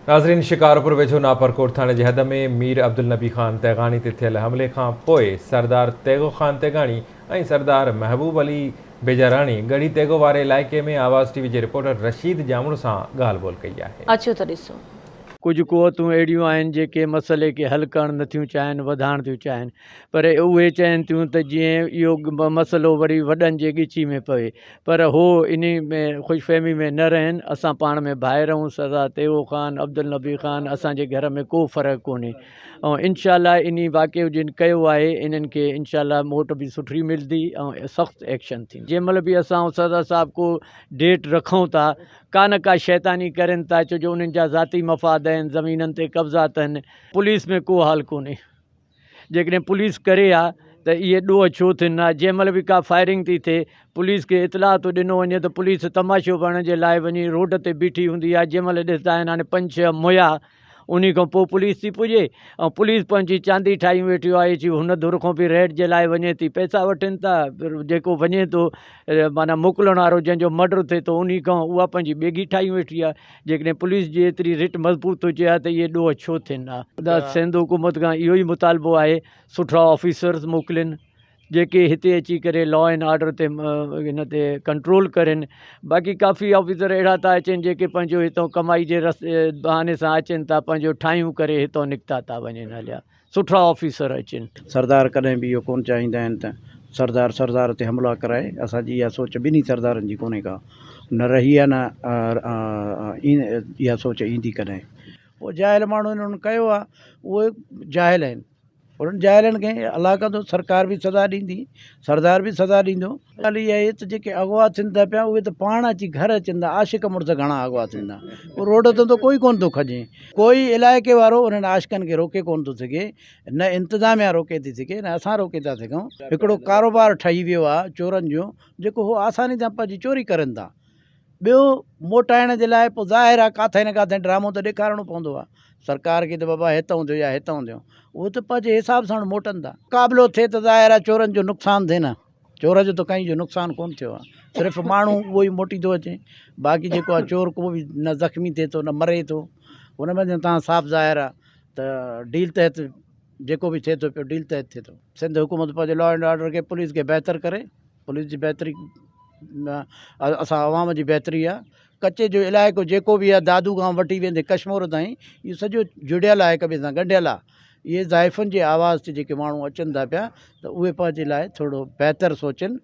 ناظرين شڪارپور ويجهو ناپرڪوٽ ٿاڻي جي حد ۾ مير عبدالنبي خان تيغاڻي تي ٿيل حملي کان پوء سردار تيغو خان تيغاڻي ۽ سردار محبوب علي بيجاراڻي ڳڙهي تيغو واري علائقي ۾ آواز ٽي وي جي رپورٽر رشيد ڄامڙو سان ڳالهه ٻولهه ڪئي آهي. اچو ته ڏسون. ڪجهه قوتون اهڙيون آهن جيڪي مسئلي کي حل ڪرڻ نٿيون چاهين وڌائڻ ٿيون چاهين پر اهي چين ٿيون ته جيئن اهو مسئلو وري وڏن جي ڳچي ۾ پوي پر هو انهي ۾ خوش فهمي ۾ نه رهن اسان پاڻ ۾ ڀائر آهيون سردار تيغو خان عبدالنبي خان اسان جي گهر ۾ ڪو فرق ڪونهي ۽ انشاء الله انهي واقعو جن ڪيو آهي انهن کي انشاء الله موٽ به سٺي ملدي ۽ سخت ايڪشن ٿيندو. جنهن مهل به اسان ۽ سردار صاحب ڪو ڊيٽ رکون ٿا ڪا نه ڪا شيطاني ڪرين ٿا ڇو جو انهن جا ذاتي مفاد آهن زمينن تي قبضا اٿن پوليس ۾ ڪو حال ڪونهي. جيڪڏهن پوليس ڪري ها ته اهي ڏوهه ڇو ٿين ها، جنهن مهل به ڪا فائرنگ ٿي ٿئي پوليس کي اطلاع ٿو ڏنو وڃي ته پوليس تماشو بڻڻ جي لاء وڃي روڊ تي بيٺي هوندي آهي، جنهن مهل ڏسندا آهن هاڻي پنج ڇهه مويا انهي کان پوء پوليس ٿي پڄي ۽ پوليس پنهنجي چاندي ٺاهي ويٺي آهي چي هن ڌر کان به ريٽ جي لاء وڃي ٿي پئسا وٺن ٿا جيڪو وڃي ٿو معنيٰ موڪلڻ وارو جنهن جو مرڊر ٿئي ٿو انهي کان اها پنهنجي ٻيگهي ٺاهي ويٺي آهي. جيڪڏهن پوليس جي ايتري رٽ مضبوط هجي ها ته اهي ڏوهه ڇو ٿين ها. ادا سنڌ حڪومت کان اهو ئي مطالبو آهي سٺا آفيسرز موڪلين جيڪي هتي اچي ڪري لا اينڊ آرڊر تي هن تي ڪنٽرول ڪرين باقي ڪافي آفيسر اهڙا ٿا اچن جيڪي پنهنجو هتو ڪمائي جي رستي بهاني سان اچن ٿا پنهنجو ٺاهيون ڪري هتو نڪتا ٿا وڃن هليا سٺا آفيسر اچن. سردار ڪڏهن به اهو ڪونه چاهيندا آهن ته سردار سردار تي حملا ڪرائي، اسان جي اها سوچ ٻنهي سردارن جي ڪونهي ڪا، نه رهي آهي نه اها سوچ ايندي ڪڏهن. اهو جاهل ماڻهو انهن ڪيو آهي اهي جاهل آهن انهن جاهلن کي الله ڪندو سرڪار به سزا ڏيندي سردار به سزا ڏيندو. ڳالهه اها آهي ته جيڪي اغوا ٿين ٿا پيا اهي ته پاڻ اچي گهر اچن ٿا عاشق مڙس گهڻا اغوا ٿين ٿا پوء روڊ تي ته ڪوئي ڪونه ٿو کڄي ڪوئي علائقي وارو انهن عاشقن کي روڪي ڪونه ٿو سگهي نه انتظاميا روڪي ٿي سگهي نه اسان روڪي ٿا سگهون هڪڙو ڪاروبار ٺهي ويو آهي چورن جو جيڪو هو آساني سان پنهنجي چوري ڪرن ٿا ٻيو موٽائڻ جي لاء پوء ظاهر آهي ڪاٿي نه ڪاٿي ڊرامو ته ڏيکارڻو پوندو آهي سرڪار کي ته بابا هتئون ٿيو يا هتئون ٿيو اهو ته پنهنجي حساب سان موٽن ٿا. مقابلو ٿئي ته ظاهر آهي چورن جو نقصان ٿئي نه چور جو ته ڪنهن جو نقصان ڪونه ٿيو آهي صرف ماڻهو اهو ئي موٽي ٿو اچي باقي جيڪو آهي چور ڪو به نه زخمي ٿئي ٿو نه مري ٿو ان ۾ تان صاف ظاهر آهي ته ڊيل تحت جيڪو به ٿئي ٿو پيو ڊيل تحت ٿئي ٿو. سنڌ حڪومت پنهنجي لا اينڊ آرڊر کي پوليس کي بهتر ڪري پوليس جي بهتري اسان عوام جي بهتري آهي ڪچي جو علائقو جيڪو به آهي دادو کان وٺي ويندي ڪشمور تائين اهو سڄو جڙيل آهي هڪ ٻئي سان ڳنڍيل آهي اهي زائفن جي آواز تي جيڪي ماڻهو اچن ٿا پيا ته اهي پنهنجي لاء ٿورو بهتر سوچن.